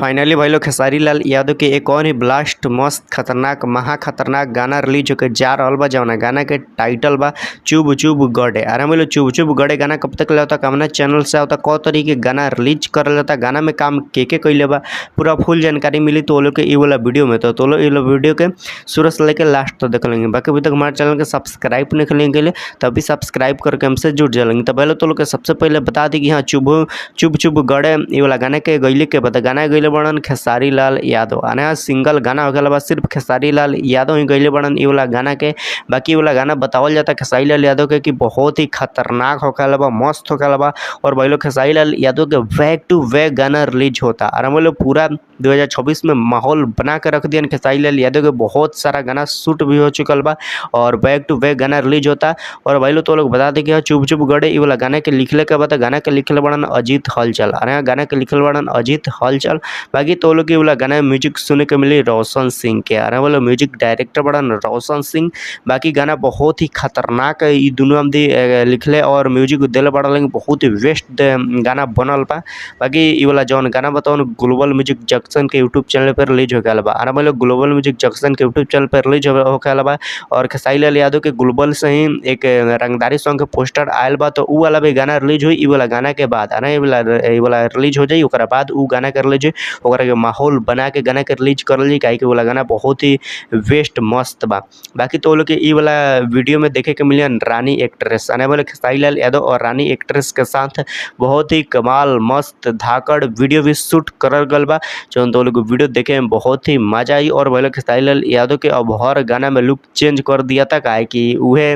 Finally भाई लोग, खेसारी लाल यादव के एक और ही ब्लास्ट, मस्त, खतरनाक, महा खतरनाक गाना रिलीज होकर जा रहल बा, जौना गाना के टाइटल बा चुभ चुभ गड़े। अरे हम लोग चुभ चुभ गड़े गाना कब तक ले होता, कवना चैनल से होता, कौ तरीके गाना रिलीज करल जाता, गाना में काम के कैले बा, पूरा फुल जानकारी मिली तो लोग के ई वाला वीडियो में। तो लोग ई वाला वीडियो के शुरू से लेकर लास्ट तक देख लेंगे। बाकी अभी तक हमारे चैनल के सब्सक्राइब नहीं करेंगे के लिए तो अभी सब्सक्राइब करके हमसे जुड़ जाएंगे। तो पहले तो लोग के सबसे पहले बता दी कि हाँ, चुभ चुभ चुभ गड़े ई वाला गाना के गैले के बता गाना गैले बड़न खेसारी लाल यादव। आने सिंगल गाना होखेला बा, सिर्फ खेसारी लाल यादव ही गैले बड़न ई वाला गाना के। बाकी वाला गाना बतावल जाता खेसारी लाल यादव के कि बहुत ही खतरनाक होखेला बा, मस्त होखेला बा। और भाई लोग, खेसारी लाल यादव के बैक टू बैक गाना रिलीज होता और हम लोग पूरा 2026 में माहौल बना के रख दियन। खेसारी लाल यादव के बहुत सारा गाना शूट भी हो चुकल बा और बैक टू बैक गाना रिलीज होता। और भाई लोग, तो लोग बता दे कि चुप चुप गड़े ई वाला गाना के लिखले के बाद गाना के लिखले बड़न अजीत हलचल। अरे गाना के लिखल बड़न अजीत हलचल। बाकी तो लोग के वाला गाना म्यूजिक सुने के मिली रोशन सिंह के। अरे वाला म्यूजिक डायरेक्टर बड़न रोशन सिंह। बाकी गाना बहुत ही खतरनाक है, ई दुनू आदमी लिखले और म्यूजिक दिले बड़न, बहुत ही बेस्ट गाना बनल बा। बाकी ई वाला जौन गाना बताऊन ग्लोबल म्यूजिक जंक्शन के यूट्यूब चैनल पर रिलीज हो गया बा। अरे वाला ग्लोबल म्यूजिक जंक्शन के यूट्यूब चैनल पर रिलीज होखे बा और खेसारी लाल यादव के ग्लोबल से ही एक रंगदारी सॉन्ग के पोस्टर आयल बा, तो उ वाला भी गाना रिलीज हुई ई वाला गाना के बाद। अरे ई वाला रिलीज हो जाई, ओकरा बाद उ गाना के रिलीज हुई, ओकरा के माहौल बना के गाना के रिलीज करल जाई, काहे कि वाला गाना बहुत ही बेस्ट मस्त बा। बाकी तो लोग के ई वाला वीडियो में देखे के मिलियन रानी एक्ट्रेस, आने वाले खेसारी लाल यादव और रानी एक्ट्रेस के साथ बहुत ही कमाल मस्त धाकड़ वीडियो भी शूट करल गल बा, जौन तो लोग वीडियो देखे में बहुत ही मजा आई। और भाई लोग, खेसारी लाल यादव के अब हर गाना में लुक चेंज कर दिया था, काहे कि उहे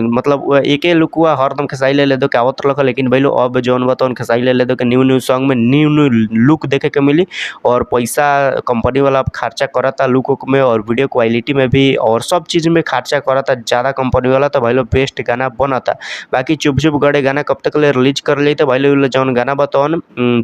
मतलब एके लुक हुआ हरदम खेसारी लाल यादव के आवत रहल, लेकिन भाई लोग अब जौन बा तौन खेसारी लाल यादव के न्यू न्यू सॉन्ग में न्यू न्यू लुक देखे के मिली। और पैसा कंपनी वाला अब खर्चा करता लुक उक में और वीडियो क्वालिटी में भी और सब चीज़ में खर्चा करता ज़्यादा कंपनी वाला, तो भाई लोग बेस्ट गाना बनता। बाकी चुप चुप गड़े गाना कब तक ले रिलीज कर ली, तो भाई लोग जौन गाना बतौन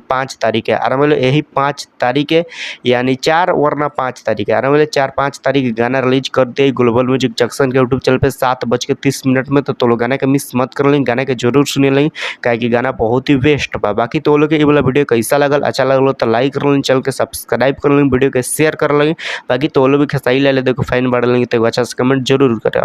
5 तारीख है। आराम यही 5 तारीख है, यानी 4 वरना 5 तारीख है। आराम 4-5 तारीख गाना रिलीज कर दिए ग्लोबल म्यूजिक जंक्शन के यूट्यूब चैनल पे 7:30 में। तो लोग गाना के मिस मत कर लें, गाना के जरूर सुने लें, काहे कि गाना बहुत ही बेस्ट बा। बाकी तो लोग ये वाला वीडियो कैसा लगल, अच्छा लगल तो लाइक कर लें, चैनल के सब्सक्राइब कर लें, वीडियो के शेयर कर लें। बाकी तो लोग भी खेसारी लाल यादव के फैन बढ़ लेंगे तो अच्छा से कमेंट जरूर करें।